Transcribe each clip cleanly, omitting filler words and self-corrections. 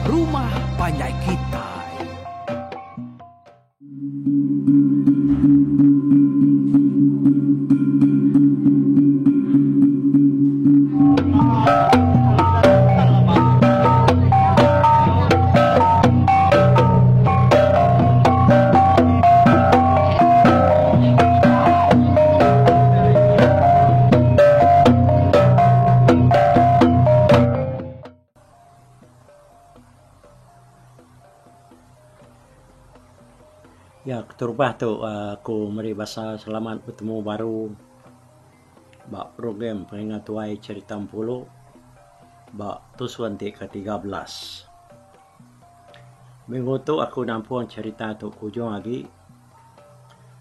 rumah panjai kitai. Ya keterubah tu aku meri basa selamat betemu baru ba program Pengingat Tuai Cherita Empulu ba tusun ti ke 13. Minggu tu aku nampung cherita tu ke ujung agi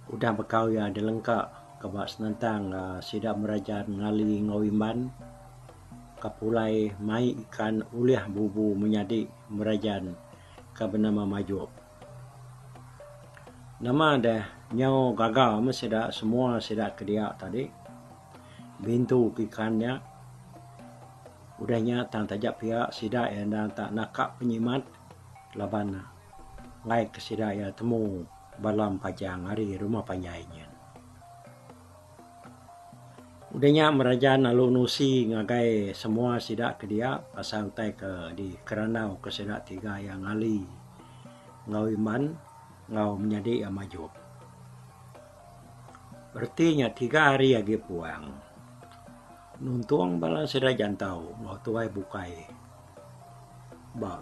udah bekau iya dilengka ke ba senentang sida merajan ngali enggau Imban ke pulai mai ikan ulih bubu menyadi merajan ke benama Majup. Nama deh nyau gaga meh sida semua sida ke dia tadi bintu ke ikan nya. Udah nya tang taja pia sida iya endang tak naka penyimat laban enggai ke sida iya temu bala empajang ari rumah panjai nyin. Udah nya merajan lalu nusi ngagai semua sida ke dia pasal utai ke dikerandau ke sida tiga iya ngali enggau Iman enggau menyadi iya Majop. Reti nya tiga hari agi puang nuntung bala sida jantau enggau tuai bukai ba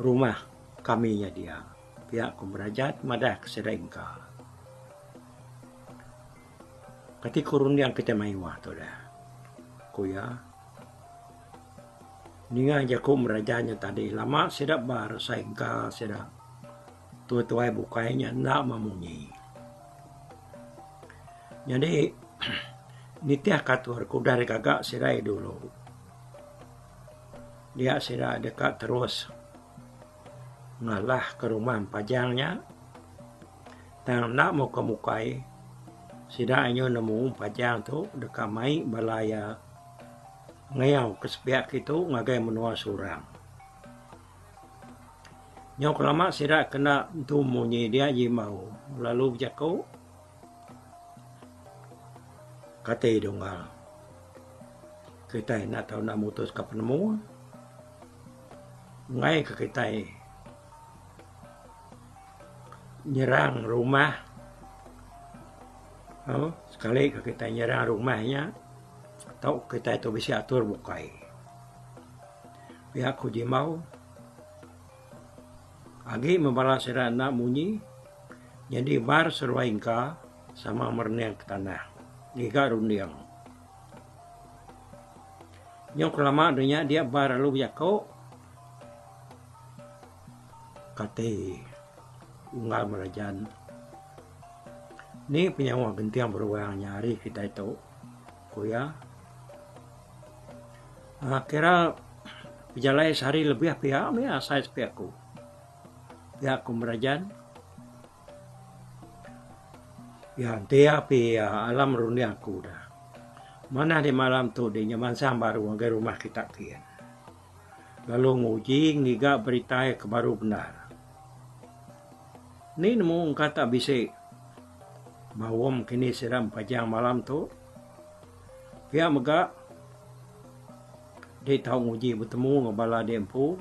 rumah kami nya dia pia ku Merajat madah ke sida engka. Kati ku runding kitai mayuh tu deh, ku iya. Ninga jaku meraja nya tadi lama sida ba resai engka sida tuai-tuai bukai nya enda meh munyi. Nyadi nitih ka atur ke udah digaga sida iya dulu dia sida deka terus ngalah ke rumah Empajang nya. Tang enda mukai-mukai, sida inyu nemu Pajang tu deka mai bala iya ngayau ke sepiak kitu ngagai menua Surang. Nyau kelama sida kena entu munyi dia Jimbau lalu bejaku, Kati dunggal kitai enda tau enda mutuska penemu enggai ke kitai. Nyerang rumah au sekali ka kitai nyerang rumah nya tau kitai tu bisi atur bukai. Pia ku Jimbau agi meh bala sida enda munyi nyadi bar seruai engka sama merening ke tanah ngiga runding. Nyau kelama deh nya dia bar lalu bejaku. Kati unggal merajan ni penyauh genting beruang nya ari kitai tu ku iya. Aaa kira pejalai sehari lebih pia mih asai sepi aku. Pia ku merajan iya enti iya pi alam runding aku dah. Manah di malam tu di nyemansang baru ngagai rumah kita kian. Lalu nguji ngiga berita iya ke baru bendar. Ni nemu engka tak bisi baum kini sida empajang malam tu. Pia mega dek tau nguji betemu enggau bala dek empu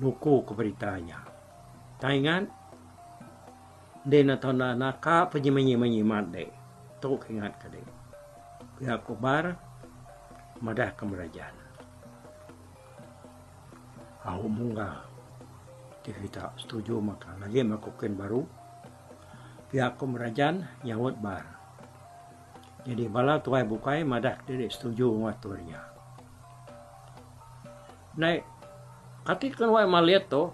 nuku ke berita nya. Tang ingat ende ne tau naka penyimat-nyimat dek. Tu ke ingat ke dek. Pia ku bar madah ke merajan. Au mungga ti kita setuju maka lagi meh ku kin baru. Pia ku merajan nyaut bar. Nyadi bala tuai bukai madah diri setuju enggau atur nya. Ndai kati ke wai malit tu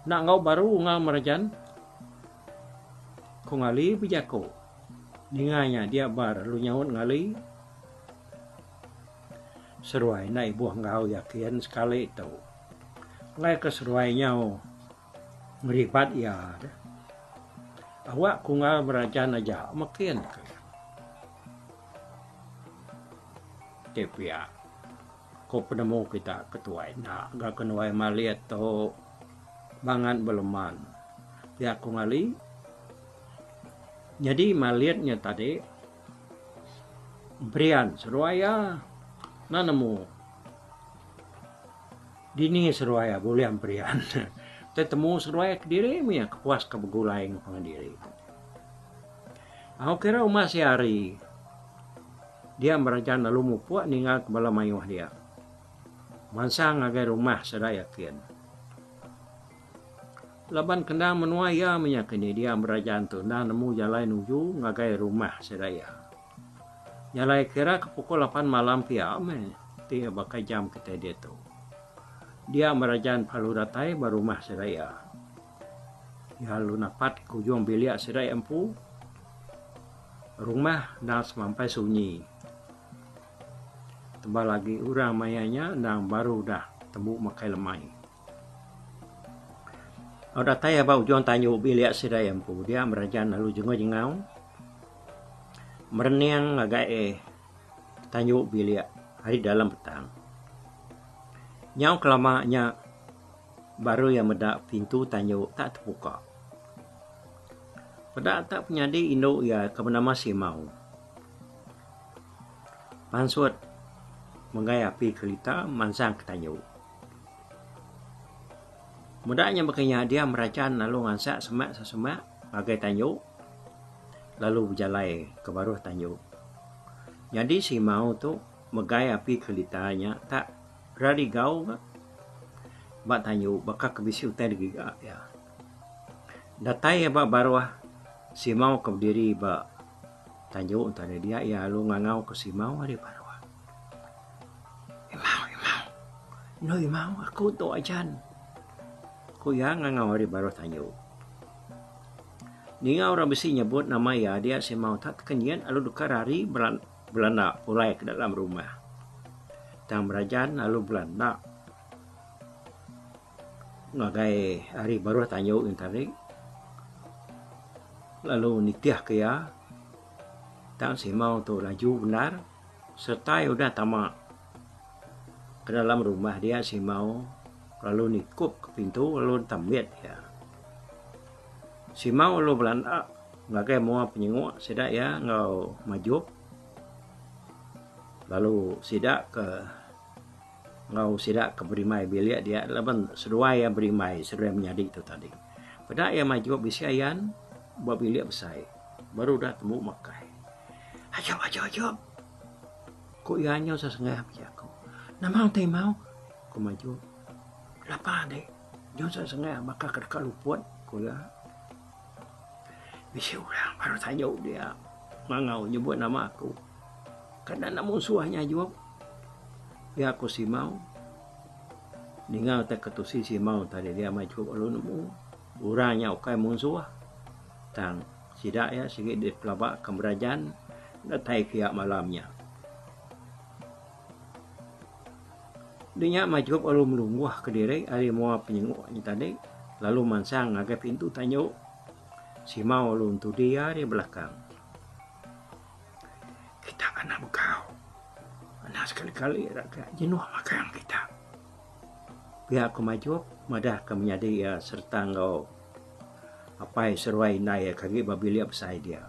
enda enggau baru enggau merajan? Ku ngali bejaku. Ninga nya dia bar lalu nyaut ngali. Seruai enda ibuh enggau yakin sekali tu. Enggai ke seruai nyau ngeribat iya deh. Awak ku enggau berajan aja mekin ke. Ti pia. Ko penemu kita ke tuai enda ga kenuai malit tu bangat beleman. Pia ku ngali. Nyadi malit nya tadi berian seduai iya enda nemu dini seduai iya bulih berian. Tei temu seduai kediri mih iya kepuas ke begulai enggau pangan diri. Au kira uma sehari. Dia merajan lalu mupuk ninggalka bala mayuh dia. Mansang ngagai rumah sida yakin. Laban kendang menua iya menya kini dia merajan tu endang nemu jalai nuju ngagai rumah sida iya. Jalai kira ke pukul lapan malam pia meh ti baka jam kitai diatu. Dia merajan lalu datai ba rumah sida iya. Iya lalu napat ke ujung bilik sida iya empu. Rumah endang semampai sunyi. Tebal agi orang maya nya endang baru udah tembu makai lemai. Au datai aba ujung tanju bilik sida iya empu dia merajan lalu jengau-jengau merening ngagai tanju bilik ari dalam petang. Nyau kelama nya baru iya meda pintu tanju tak tebuka. Peda tak penyadi indu iya ke benama Simau. Pansut megai api kelita mansang ke tanju. Meda nya baka nya dia merajan lalu ngansak semak sesemak ngagai tanju lalu bejalai ke baruh tanju. Nyadi Simau tu megai api kelita nya tak rarigau ga ba tanju baka ke bisi utai digiga iya. Datai iya ba baruh Simau ke bediri ba tanju entara dia iya lalu ngangau ke Simau ari baruh. Imau imau endo imau aku tu ajan ku iya ngangau ari baruh tanju. Ninga orang bisi nyebut nama iya dia Simau tak tekenyit lalu deka rari belanda pulai ke dalam rumah. Tang berajan lalu belanda. Ngagai ari baruh tanju nya tadi lalu nitih ke iya tang simau tu laju bendar sereta iya udah tama ke dalam rumah dia simau lalu nikup ke pintu lalu tambit iya. Simau lalu belanda ngagai mua penyenguk sida iya enggau majup lalu sida ke Enggau sida ke berimbai bilik dia laban seduai iya berimbai seduai menyadi tu tadi. Peda iya maju bisi ayan ba bilik besai baru udah tembu makai. Ajup ajup ajup ku iya nyau sesengah bejaku. Nama utai mau ku maju. Lapa deh nyau sesengah baka ke deka luput ku iya. Bisi orang baru tanyu dia ngangau nyebut nama aku. Kada enda munsuh nya ajup. Pia ku Simau. Ninga utai ke tusi Simau tadi dia maju lalu nemu orang nya ukai munsuh tang sida iya sigi dipelaba ke berajan datai kiya malam nya. Di nya maju lalu melungguh kediri ari mua penyenguk nya tadi lalu mansang ngagai pintu tanju Simau lalu entudi iya ari belakang. Kita anak begau. Anak sekali-kali ira ke jenuh magang kita. Pia ku Majup madah ke menyadi iya sereta enggau apai seruai indai iya ke agi ba bilik besai dia.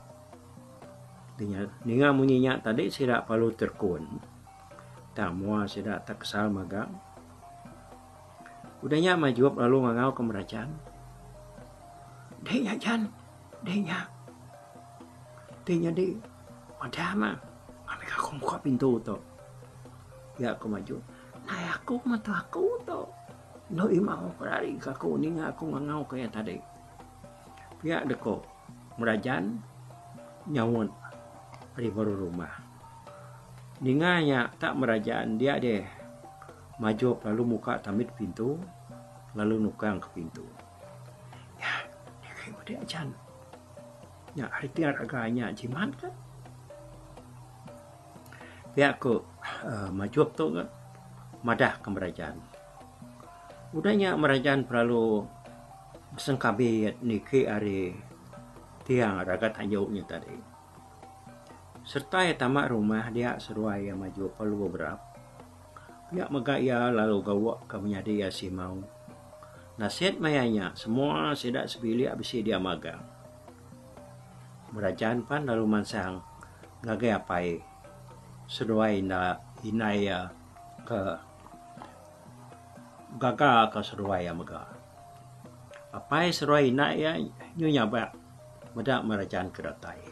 Ninga munyi nya tadi sida perlu terkun. Tang mua sida tak kesal magang. Udah nya Majup lalu ngangau ke Merajan. Deh nya Jan. Deh nya. Ti nyadi madah mah ngambika aku muka pintu tu. Pia ku maju. Ndai aku mata aku tu. Endo imau ku rari ka aku ninga aku ngangau ka iya tadi. Pia deko Merajan nyaut ari baruh rumah. Ninga nya tak Merajan dia deh majup lalu muka tambit pintu lalu nukang ke pintu. Nya diri meda ajan. Nya ari ti raga nya jimat ka. Pia ku uhh majup tu ga madah ke merajan. Udah nya merajan pelalu besengkabit niki ari tiang raga tanju nya tadi. Sereta iya tama rumah dia seduai iya majup lalu beberap. Pia mega iya lalu gawa ke menyadi iya Simau. Nasit maya nya semua sida sebilik bisi dia magang. Merajan pan lalu mansang ngagai apai seduai enda indai iya ke gaga ke seduai iya mega. Apai seduai indai iya nyu nyabak meda Merajan ke datai.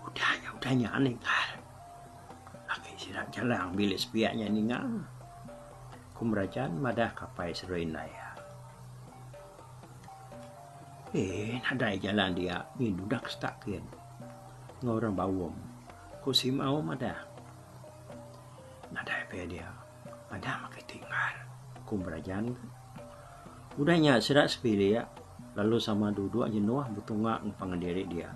Udah nya udah nya ninggal. Agi sida jalang bilik sepiak nya ninga. Ku Merajan madah ke apai seduai indai iya. Eh nadai jalan dia ngin udah ke setak kin enggau orang baum. Ku Simau madah. Nadai pia dia. Anang mega tinggal, ku Merajan. Udah nya sida sebilik lalu sama duduk jenuh betunga enggau pangan diri dia.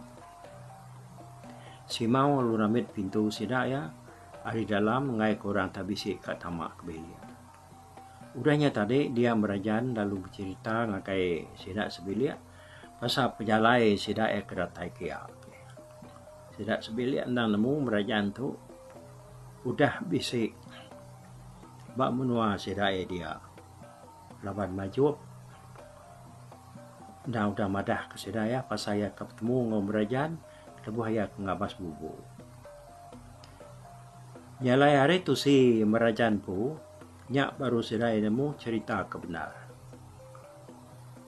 Simau lalu rambit pintu sida iya ari dalam enggai ke orang tak bisi ka tama ke bilik. Udah nya tadi dia Merajan lalu becherita ngagai sida sebilik pasal pejalai sida iya ke datai kia. Sida sebilik endang nemu Merajan tu udah bisi ba menua sida iya dia laban majup endang udah madah ke sida iya pasal iya ke betemu enggau Merajan lebuh iya ke ngabas bubu. Nya alai ari tusi Merajan empu nya baru sida iya nemu cherita ke bendar.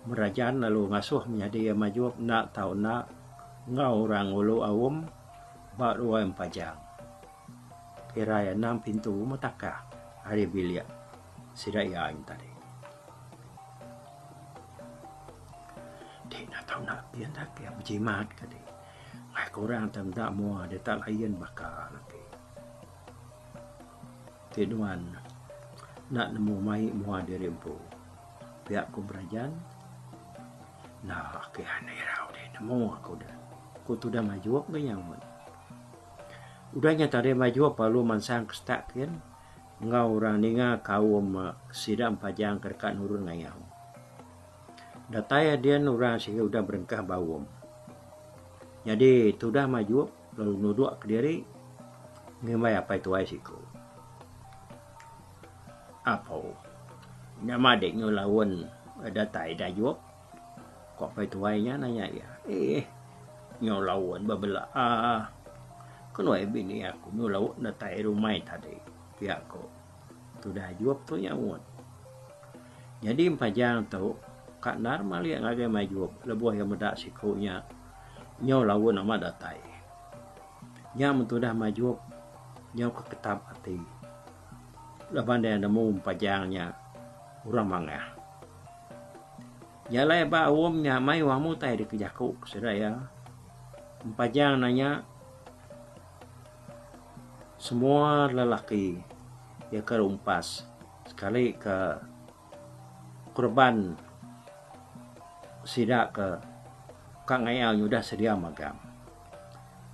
Merajan lalu ngasuh menyadi iya majup enda tau enda enggau orang ngulu aum ba ruai Empajang. Kirai enam pintu metakah ari bilik sida iya nya tadi. Ti enda tau enda pin agi bejimat ke ti. Ai ke orang te meda mua dia tak lain baka lagi. Ti nuan enda nemu mai mua diri empu. Pia ku Berajan. Enda agi anai irau deh nemu aku deh. Ku tudah majuk ga nyaut. Udah nya tadi majuk lalu mansang ke setak kin enggau orang ninga kaum sida Empajang ke deka nurun ngayau. Datai adin orang sigi udah berengkah baum. Nyadi tudah majuk lalu nuduk kediri ngimbai apai tuai siku. Apo. Nama dek nyu laun datai dayuk? Ku apai tuai nya nanya iya. Eeh. Nyu laun bebela. Kenuai bini aku nyu laun datai rumai tadi, pia ku tudah Jup tu nyaut. Nyadi Empajang tu ka endar malik ngagai Majup lebuh iya meda siku nya nyu laun amat datai. Nya men tudah Majup nyau keketap ati. Laban iya nemu Empajang nya orang mangah. Nya alai ba aum nya mayuh amu utai dikejaku ke sida iya. Empajang nanya semua lelaki iya ke rumpas sekali ke kereban sida ke ka ngayau nyudah sedia magang.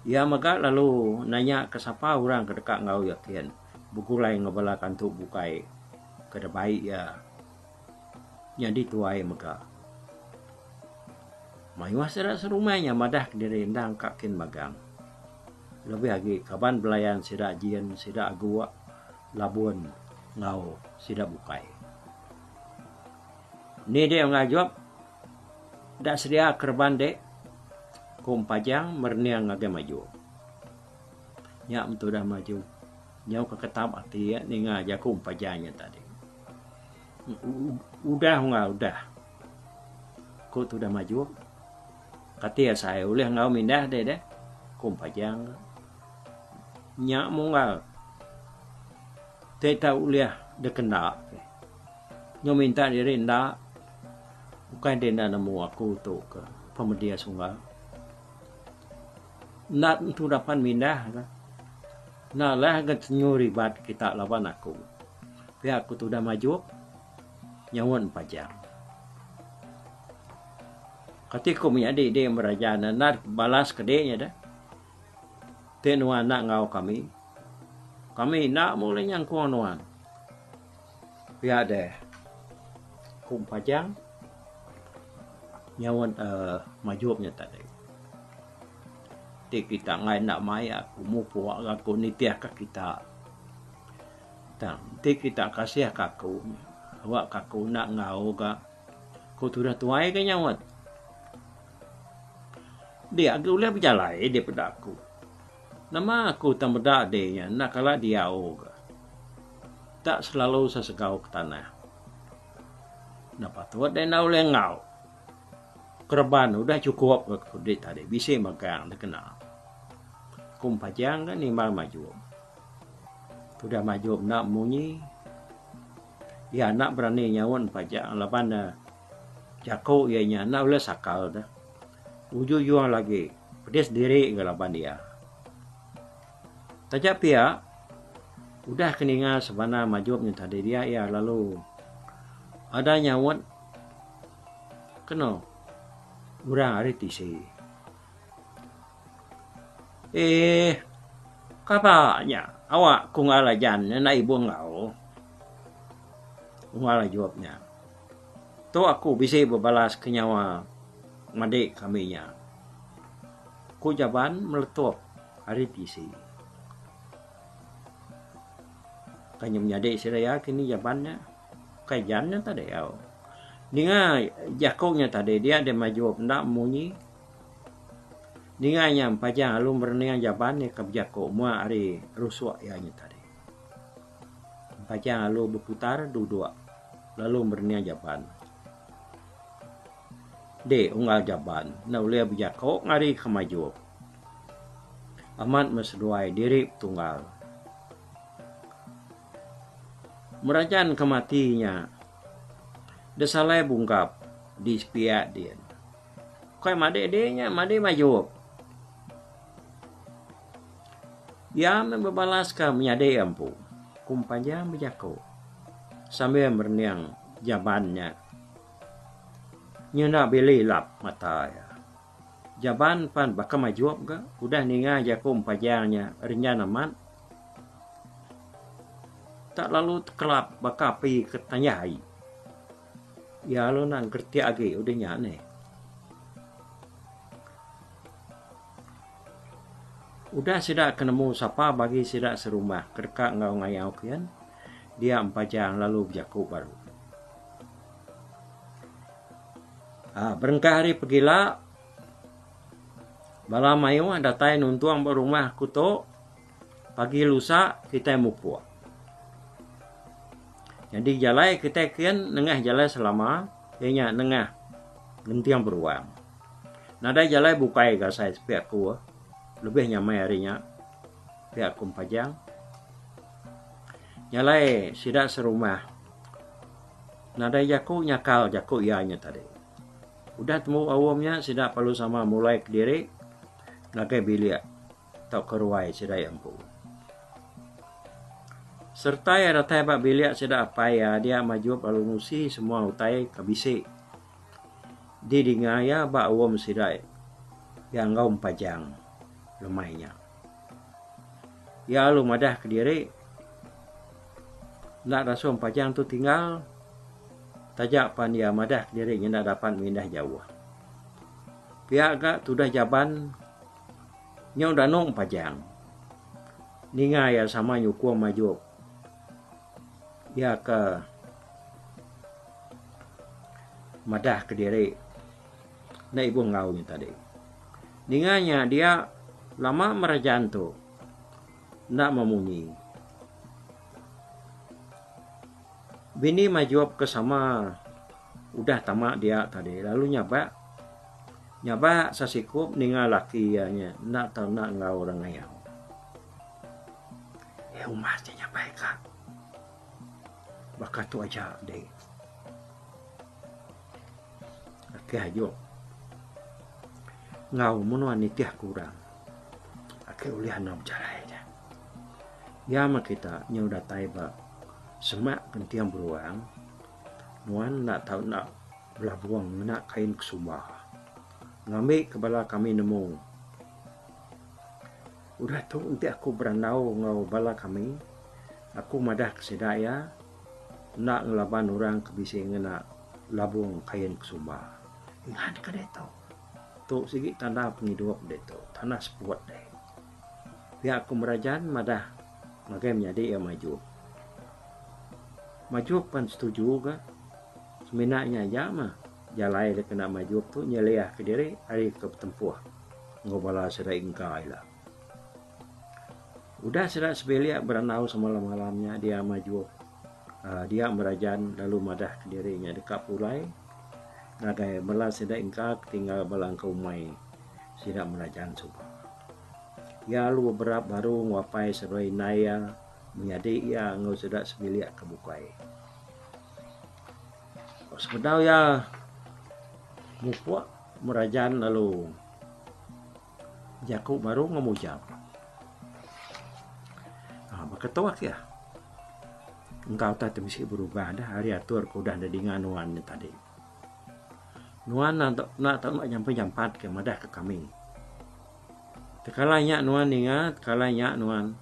Iya mega lalu nanya ke sapa orang ke deka enggau iya kin begulai enggau bala kantu bukai ke dibai iya nyadi tuai mega. Mayuh sida serumah nya madah kediri endang ka kin magang. Lebih agi kaban belayan sida jin, sida aguk, labun enggau sida bukai. Ni dek ngajup da sedia kereban dek, ku Empajang merening ngagai Maju. Nya mentudah Maju nyau keketap ati iya ninga jaku Empajang nya tadi. Udah enggau udah, ku tudah Maju. Kati asai ulih enggau mindah deh deh, ku Empajang. Nya munggal ti tau ulih dikena. Nyau minta diri enda ukai deh enda nemu aku tu ke pemedis unggal. Enda tentu dapat mindah ka. Enda alah ga tenyu ribat kita laban aku. Pia ku tudah majuk nyaut Empajang. Kati ku menyadi deh meraja ne enda balas ke deh nya deh. Ti nuan enda enggau kami, kami enda meh ulih nyangkung nuan. Pia deh ku Empajang nyaut uhh majup nya tadi. Enti kita enggai enda mai aku mupuk ga aku nitihka kita. Tang enti kita kasihka aku, awakka aku enda enggau ga, ku tudah tuai ga nyaut. Dia agi ulih bejalai deh peda aku. Nama aku tang meda deh nya enda kala diau ga. Tak selalu sesegau ke tanah. Enda patut deh enda ulih enggau. Kereban udah chukup ga ku deh tadi bisi megang deh kena. Ku Empajang ga nimbal Majum. Tudah Majum enda munyi. Iya enda berani nyaut Empajang laban ne jaku iya nya enda ulih sakal deh. Ujung-ujung lagi pedis diri ga laban iya. Taja pia, udah ke ninga sebana Majum nya tadi dia iya lalu ada nyaut Keno orang ari tisi. Eeh kapa nya awak ku unggal ajan enda ibuh enggau. Unggal ajup nya. Tu aku bisi bebalas ke nyawa madi kami nya. Ku Jaban meletup ari tisi. Kai nya menyadi sida iya kini Jaban nya. Kai jan nya tadi au. Ninga jaku nya tadi dia deh maju enda munyi. Ninga nya Empajang lalu merening jaban iya ke bejaku mua ari rusuk iya nya tadi. Empajang lalu beputar duduk lalu merening jaban. Deh unggal jaban enda ulih bejaku ngari ke maju. Amat meh seduai diri betunggal. Merajan ke mati nya desalai bungkap di sepiak din. Ukai madik dih nya madi majup. Iya meh bebalaska menyadi iya empu, ku Empanjang bejaku sambil merening jaban nya nyenda bili lap mata iya. Jaban pan baka majup ga udah ninga jaku Empajang nya renjan amat. Tak lalu tekelap baka api ke tanjah ai. Iya lalu enda ngeretik agi udah nya neh. Udah sida ke nemu sapa bagi sida serumah ke deka enggau ngayau kian, dia Empajang lalu bejaku baru. Aa berengkah ari pegila bala mayuh datai nuntung ba rumah aku tu pagi lusa kitai mupuk. Nyadi jalai kitai kin nengah jalai selama iya nya nengah Genting Beruang. Nadai jalai bukai ga asai sepi aku lebih nyamai ari nya pia ku Empajang. Jalai sida serumah. Nadai jaku nyakal jaku iya nya tadi. Udah tembu aum nya sida perlu sama mulai kediri ngagai bilik tauka ruai sida iya empu. Sereta iya datai ba bilik sida apai iya dia majup lalu ngusi semua utai ke bisi didinga iya ba aum sida iya enggau Empajang lemai nya. Iya lalu madah kediri Enda rasung Pajang tu tinggal taja pan iya madah kediri nyenda dapat mindah jauh. Pia ga tudah jaban nyau danung Pajang. Ninga iya sama nyukung majuk iya ke madah kediri enda ibuh enggau nya tadi. Ninga nya dia lama merajan tu. Enda memunyi. Bini Majup ke sama udah tama dia tadi lalu nyabak. Nyabak sesikup ninga laki iya nya enda tau enda enggau orang ngayau. Eh umbas nya nyapai ka. Baka tu aja deh. Akih ajuk. Enggau menua nitih ku orang. Ake ulih anu bejalai nya. Iya meh kita nyau datai ba semak genting beruang, nuan enda tau enda belabung ngena kain kesumba. Ngambi ke bala kami nemu. Udah tu enti aku berandau enggau bala kami, aku madah ke sida iya enda ngelaban orang ke bisi ngena labung kain kesumba. Ingat ke ditu. Tu sigi tanda pengidup ditu, tanda seput deh. Pia ku Merajan madah ngagai menyadi iya Majup. Majup pan setuju ga. Semina nya aja mah jalai dikena Majup tu nyeliahka diri ari ke betempuh enggau bala sida Ingka ila. Udah sida sebilik berandau semalam-malam nya dia Majup uhh dia Merajan lalu madah kediri nya deka pulai ngagai bala sida Ingka ke tinggal ba langkau umai sida Merajan suba. Iya lalu beberap baru enggau apai seduai indai iya, menyadi iya enggau sida sebilik ke bukai. Sebedau iya mupuk Merajan lalu jaku baru enggau Mujap. Aaa baka tu akih enggau utai ti bisi berubah deh ari atur ke udah didinga nuan nya tadi. Nuan enda tau enda jampat-jampat ke madah ke kami. Tekala nya nuan ninga, tekala nya nuan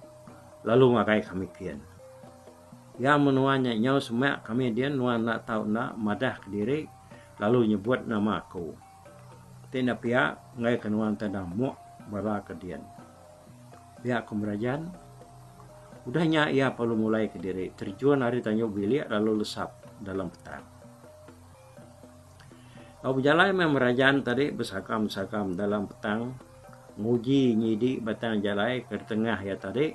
lalu ngagai kami kin. Iya mun nuan nya nyau semak kami din nuan enda tau enda madah kediri lalu nyebut nama aku. Ti enda pia enggai ke nuan tanda muk bala ke din. Pia ku Merajan. Udah nya iya perlu mulai kediri terjun ari tanju bilik lalu lesap dalam petang. Au bejalai meh Merajan tadi besagam-sagam dalam petang nguji nyidi batang jalai ke ditengah iya tadi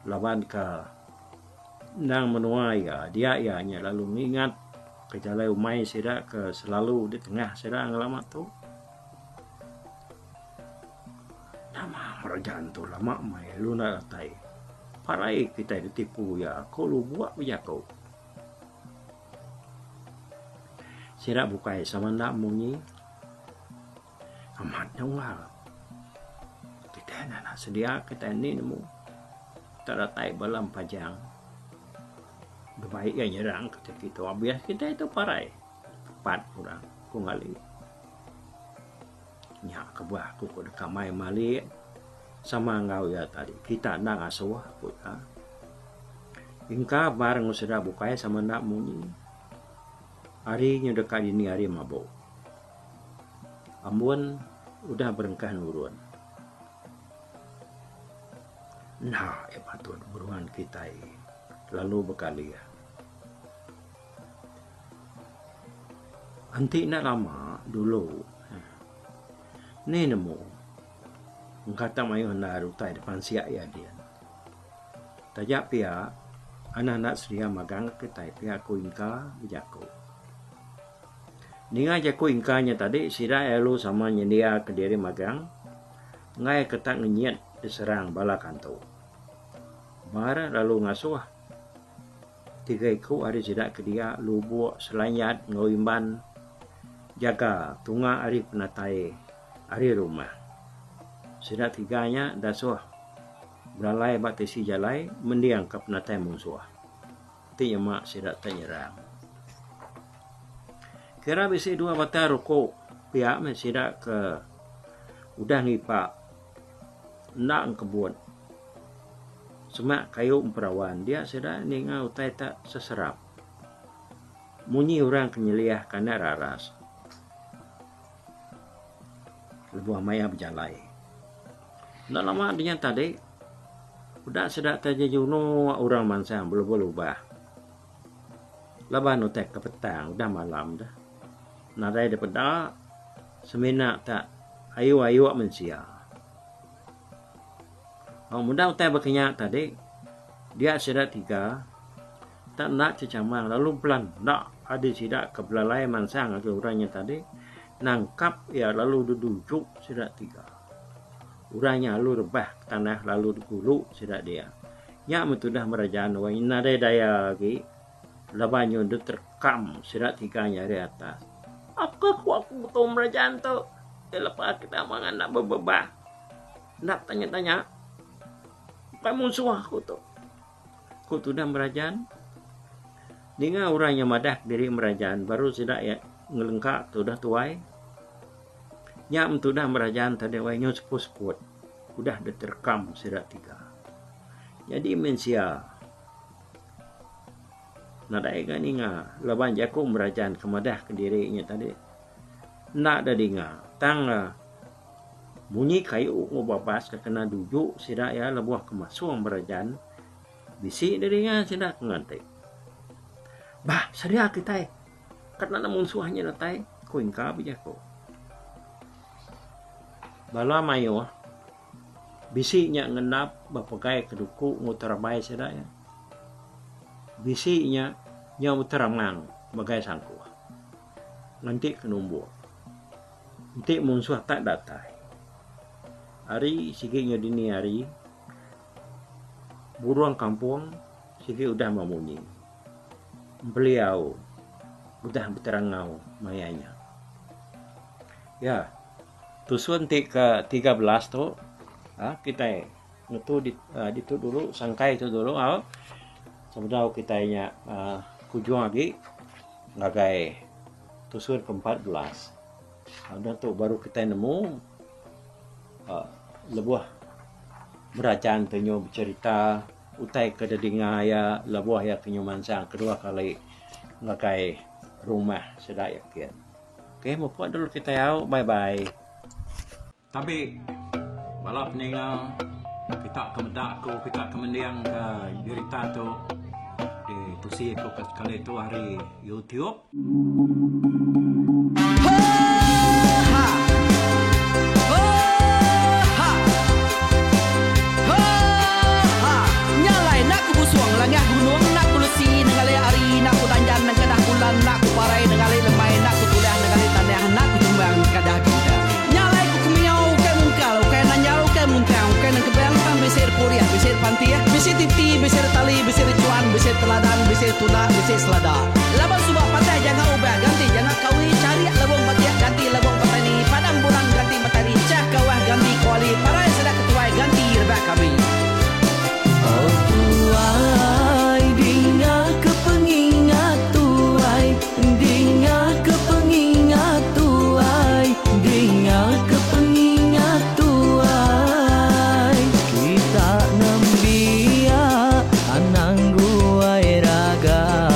laban ka endang menua iya dia iya nya lalu ngingat ke jalai umai sida ke selalu ditengah sida ngelama tu. Nama Merajan tu lama meh lalu enda datai. Parai kitai ditipu iya ku lubok bejaku. Sida bukai sama enda munyi amat nya unggal. Kitai enda nak sedia kitai indi nemu tak datai bala empajang dibai iya nyerang kitai kitu abis kitai tu parai pat orang ku ngali. Nya kebuah aku ku deka mai malik sama enggau iya tadi. Kita enda ngasuh, ku iya. Engka bar enggau sida bukai sama enda munyi. Hari nyu deka dini hari mabuk. Ambun udah berengkah nurun. Enda iya patut beruan kitai lalu bekalih. Enti enda lama dulu ni nemu engka tak mayuh endar utai da pansik iya din. Taja pia anak enda sedia magang kitai pia ku Ingka bejaku. Ninga jaku Ingka nya tadi sida lalu sama nyendia ke diri magang enggai ke tak ngenyit diserang bala kantu. Bar lalu ngasuh. Tiga iku ari sida ke dia Lubok, Selanjat enggau Imban jaga tunga ari penatai ari rumah. Sida tiga nya dasuh belalai ba tisi jalai mendingka penatai munsuh ti nyema sida te nyerang. Kira bisi dua batang ruku pia meh sida ke udah ngipa enda engkebut. Semak kayu emperawan dia sida ninga utai tak seserap. Munyi orang ke nyeliah ke anak raras lebuh maya bejalai. Enda lama dinya tadi peda sida te jejunuk orang mansang belubah-lubah laban utai ke petang udah malam dah. Nadai dipeda semina tak ayu-ayu mensia. Au meda utai baka nya tadi dia sida tiga tak enda chechamang lalu belanda adi sida ke belalai mansang ngagai orang nya tadi nangkap iya lalu dedujuk sida tiga. Orang nya lalu rebah ke tanah lalu digulu sida dia. Nya meh tudah merajan wang nadai daya agi laban nyau diterekam sida tiga nya ari atas. Ape ku aku betul merajan tu lepa kita mangan enda bebebah. Enda tanya-tanya. Ukai munsuh aku tu. Ku tudah Merajan. Ninga orang nya madah diri Merajan baru sida iya ngelengka tudah tuai. Nya men tudah Merajan tadi wai nyau seput-seput udah diterekam sida tiga. Nyadi mensia nadai ga ninga laban jaku Merajan ke madah kediri nya tadi enda da dinga tang. Munyi kayu enggau babas ke kena duju sida iya lebuh ke masung berajan bisi didinga sida ke nganti. Bah sedia kitai kena ne munsuh nya datai, ku Ingka bejaku. Bala mayuh bisi nya ngendap bepegai ke duku enggau terabai sida iya. Bisi nya nyau beteramang megai sangkuh nganti ke numbuk. Enti munsuh tak datai. Hari sigi nyau dini hari burung kampung sigi udah memunyi. Beliau udah beterangau maya nya. Ya tusun ti ke 13 tu uhh kitai ngetu ditu dulu sangkai tu dulu au sebedau kitai nya uhh kujung agi ngagai tusun ke 14. Udah tu baru kitai nemu uhh lebuh berajan ti nyu becerita utai ke didinga iya lebuh iya ke nyu mansang kedua kali ngagai rumah sida iya kin. Okey mupuk dulu kitai au bye bye. Tabi bala peninga kita ke meda aku kita ke mending ke jerita tu ditusi aku ke sekali tu ari YouTube. Laban suba patah janga ubah ganti janga kawi charik lebong batik ganti lebong petani padam bulan ganti matari chah kawah ganti kuali parai sida ketuai ganti rebak kami. Oh tuai dinga ke pengingat tuai dinga ke pengingat tuai dinga ke pengingat tuai kita nembiak anang guai raga.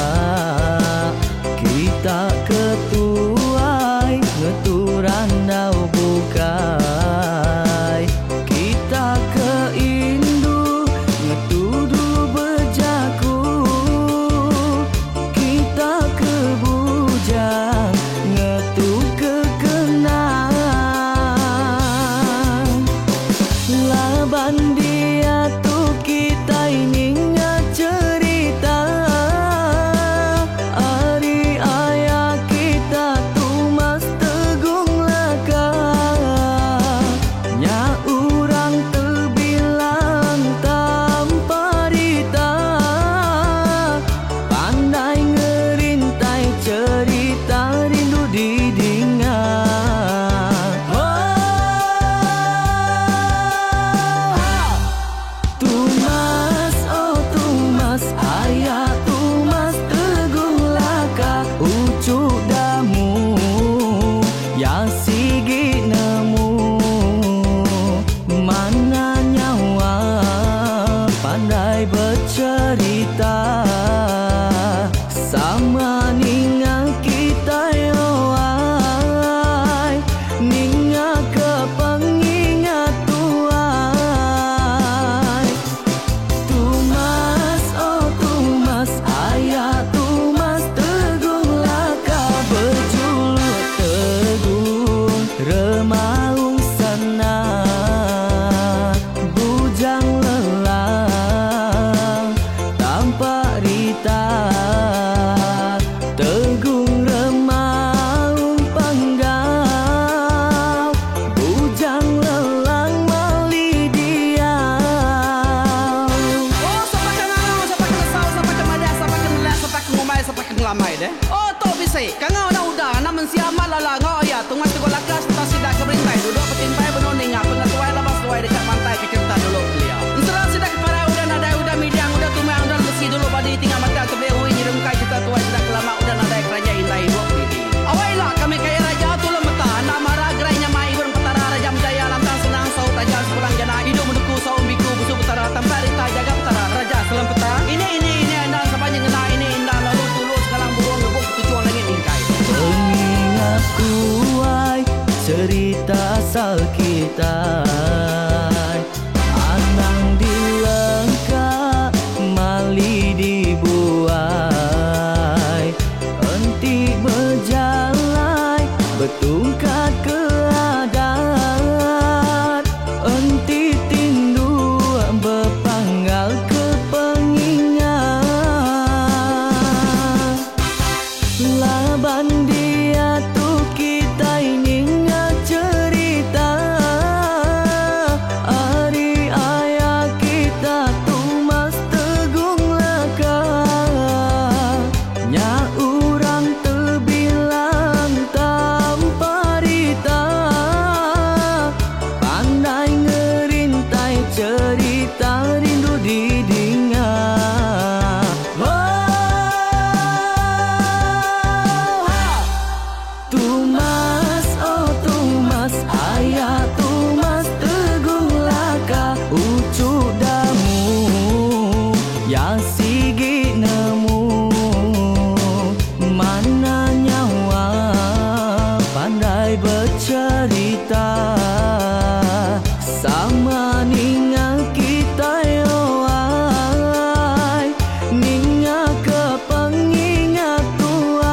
Sama ninga kitai oh ai Ninga ke pengingat tuai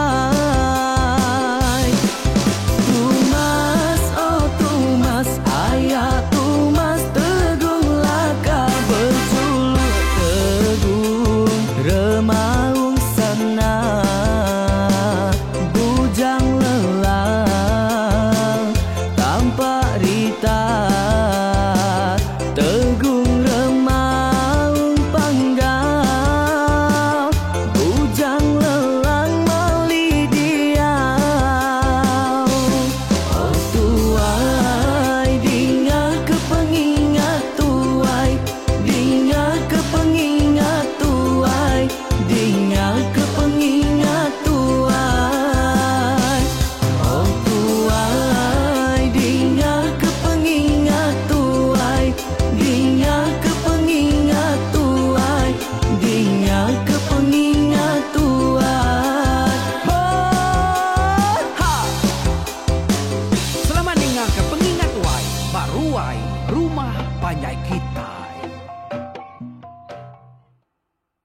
Tumas oh Tumas aya Tumas Tegung Laka bejuluk Tegung Remaung Sana Bujang Lelang Tampak Rita Tegung Remaung Panggau Bujang Lelang Mali Diau. Oh tuai dinga ke pengingat tuai Dinga ke pengingat tuai Dinga ke pengingat tuai. Oh tuai dinga ke pengingat tuai Dinga ke pengingat tuai Dinga ke pengingat tuai. Ho ha. Selamat ninga ke pengingat tuai ba ruai rumah panjai kita.